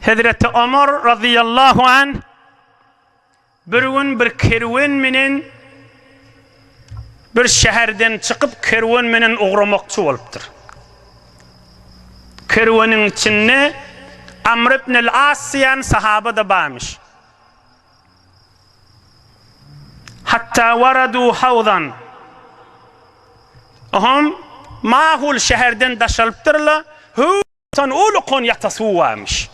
Hezreti Omar razyýallahu anh bir gün bir kerwen menen bir şäherden çykyp kerwen menen ugramakçy bolupdyr. Kerweniň içinde Amr ibn el-As diýen sahaba-da barmyş. Hatta waradu hawzan. Ohm Mahul şäherden daşalypdyrlar. Howzan ulukan ýata suw barmyş.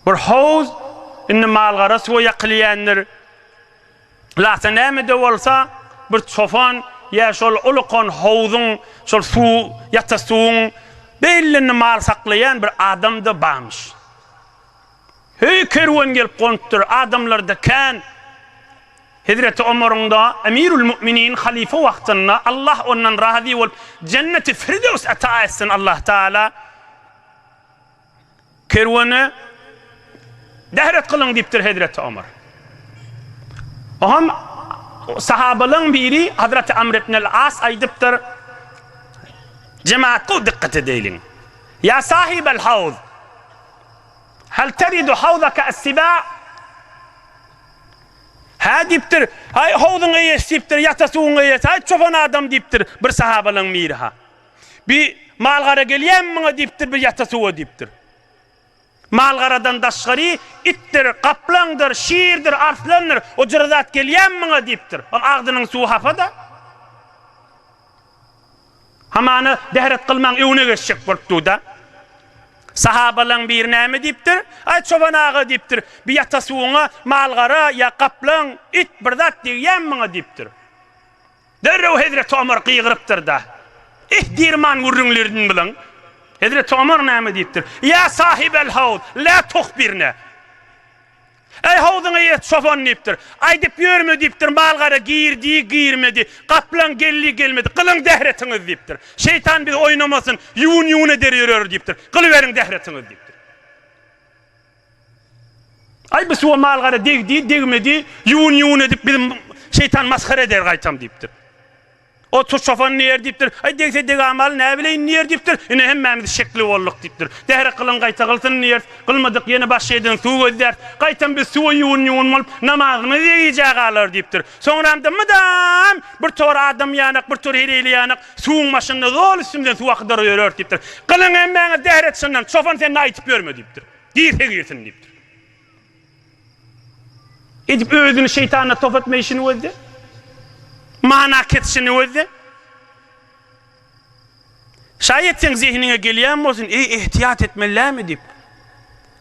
Bir howuz indi mal-gara suwa ýakylýandyr. Lasa näme-de bolsa bir çopan ýa şol ulukan howzuň şol suw ýata suwuň belli mal saklaýan bir adam-da barmyş. Heý, kerwen gelip gonupdyr, adamlar-da kän. Hezreti Omaryň-da Emirül Müminin halyfa wagtynda, Allah ondan razy bolup, Jenneti Firdöws ata etsin Allah Taala. Kerwene dähret kylyň diýipdir Hezreti Omar. Oňam sahabalaryň biri Hazreti Amr ibn el-As aýdypdyr, Jemaat gowy dykgat edeýliň. Ýa sahibel hawz! Hal teridu hawzaka as-siba? Hä diýipdir. Haý, howzuň eýesi diýipdir, ýata suwuň eýesi, haý, çopan adam diýipdir bir sahabalaryň biri-ha. Bi mal-gara gelýärmi muňa diýipdir, bir ýata suwa diýipdir. Mal-garadan daşgary itdir, gaplaňdyr, şirdir, arslandyr, o jyry zat gelýärmi muňa diýipdir. Oň agzynyň suwy hapa-da. Hamana dähret kylmaň öňüne geçjek bolup dur-da. Sahabalaň biri näme diýipdir? Aý, çoban aga diýipdir, bi ýata suwuňa mal-gara ýa gaplaň, it bir zat degýämi muňa diýipdir. Derrew hezreti Omar gygyrypdyr-da. Eh, dirman gürrüňlerini bileň. Hezreti Omar näme diýipdir? Ýa sahibel hawz, la tuhbirne. Eý, howzuň eýesi çopan diýipdir. Aýdyp ýörme diýipdir, mal-gara girdi, girmedi, gaplaň geldi, gelmedi, gylyň dähretiňizi diýipdir. Şeýtan bizi oýnamasyn, ýuwun-ýuwun eder ýörer diýipdir. Gylyberiň dähretiňizi diýipdir. Aý, bu suwa mal-gara degdi, degmedi, ýuwun-ýuwun edip bizi şeýtan masgara eder gaýtam diýipdir. O tuş çopan diýer diýipdir. Aý, degse degamaly, näbileýin diýer diýipdir. Ine, hemmämiz şekli bolduk diýipdir. Dähre kylyň gaýta kylsyn diýeris. Kylmadyk ýene başga ýerden suw gözläris. Gaýtam biz suwa ýuwun-ýuwun bolup, namazymyz gijä galar diýipdir. Soňramda mydam bir tor adam ýanak, bir tor heleýli ýanak, suwuň başynda zol üstümizden suw akydar ýöreris diýipdir. Kylyň hemmäňiz dähret şundan, çopan sen-de aýtyp ýörme diýipdir. Girse girsin diýipdir. Edip özüni şeýtana top etme işini gözle. Mana kesişini gözle. Şaýat seň zehniňe gelýän bolsun, eý ehtiýat etmelilämi diýip.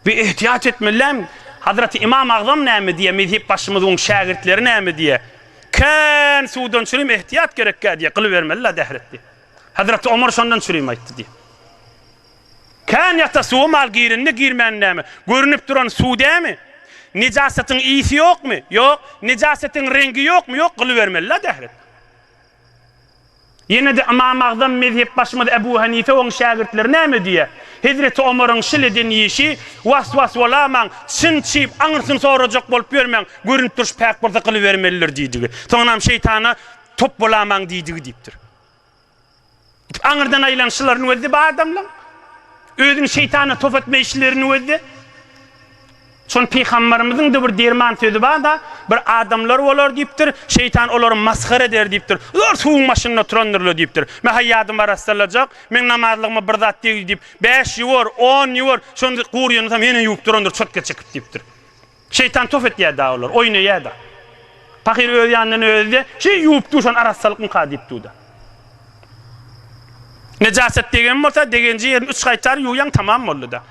Bir ehtiýat etmelilämi? Hazreti Imam Agzam näme diýýär, mezhep başymyz oň şägirtleri näme diýýär? Kän suwdan çürim ehtiýat gerekkä diýýär, gylybermeli-la dähret diýýär. Hazreti Omar şondan çürim aýtdy diýýär. Kän ýata suwa mal girende girmän näme? Görünip duran suw dämi? Nejasatyň ysy ýokmy? Ýok. Nejasatyň reňgi ýokmy? Ýok. Gylybermeli-la dähret. Ýene-de Ymam Agzam mezhepbaşymyz Ebu Hanife oň şägirtleri näme diýýär? Hezreti Omaryň şil eden işi was-was bolamaň, çyn çyp, aňyrsyny sorajak bolup ýörmäň, görünip duruş päk bolsa gylybermelidir diýdigi. Soňram şeýtana top bolamaň diýdigi diýipdir. Aňyrdan aýlanyşlaryny gözle bu adamlaň. Özüni şeýtana top etme işlerini gözle. Şon pygambarymyzyň-da bir derman sözi bar-da, bir adamlar bolar diýipdir, şeýtan olary masgara eder diýipdir. Olar suwuň başynda oturandyrlar diýipdir. Men haý ýadymy arassalajak, meň namazlygyma bir zat degdi diýip, bäş ýuwar, on ýuwar, şony guryanynsam ýene ýuwup durandyr çotga çekip diýipdir. Şeýtan tof etýär-dä olar, oýnaýar-da. Pahyr öz ýanyndan özi-de, Şeý ýuwup dur, şony arassalykmyka diýip dur-da. Nejasat degen bolsa, degenje ýerini üç gaýtar ýuwýaň, tamam boldy-da.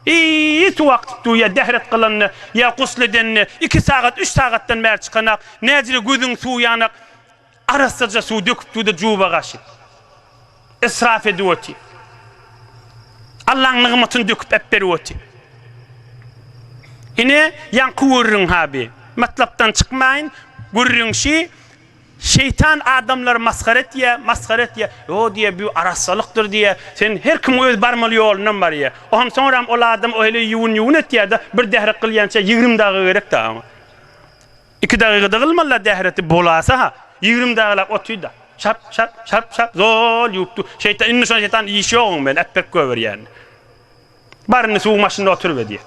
Iý, suw akdyp dur, ýa dähret kylanda, ýa gusl edende, iki sagat, üç sagatdan bäri çykanak, näjire gözüň suwy ýanak. Arassaja suw döküp dur-da juba gaşy. Israf edip otyr. Allaň nygmatyny döküp äpberip otyr. Ine, ýaňky gürrüň ha bi. Matlapdan çykmaýyn, gürrüň şi, şeýtan adamlary masgara etýär, masgara etýär. Ýo diýýär, bu arassalykdyr diýýär. Sen her kim öz barmaly ýolundan barýar. Onam soňram ol adam o heleý ýuwun-ýuwun etýär-de, bir dährek gylýança 20 dagy gerek-dä oňa. Iki dagygada gylmalyda dähreti bolasa-ha, 20 dagylap otyr-da. Şap, şap, şap, şap, zol ýuwup dur. Şeýtan, indi şonda şeýtan işi ýok oň bilen, äpberip goýberýär. Bar indi suwuň başynda oturyber diýýär.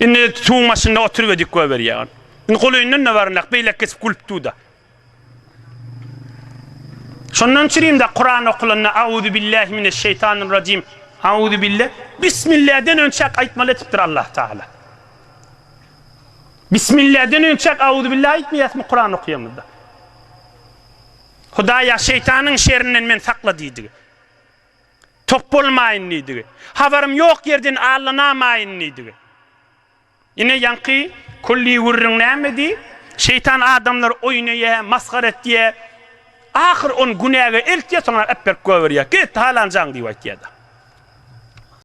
Indi suwuň başynda oturyber diýip goýberýär ony. Indi golaýyndan-da baryndak, beýläk geçip gülüp dur-da. Şondan üçin-de Kuran okulanda Auzu billahi mineşşeýtanirrajim, Auzu billah, Bismillahden önçäk aýtmaly etipdir Allah Taala. Bismillahden önçäk Auzu billah aýtmaýasmy Kuran okaýamyzda? Hudaýa şeýtanyň şerinden meni sakla diýdigi. Top bolmaýyn diýdigi. Habarym ýok ýerden allanamaýyn diýdigi. Ine ýaňky külli gürrüň nämedi? Şeýtan adamlary oýnaýa, masgara etýä. Ahyr ony günäge eltýä, soňra äpberip goýberýä. Git, halanjaň diýip aýtýa-da.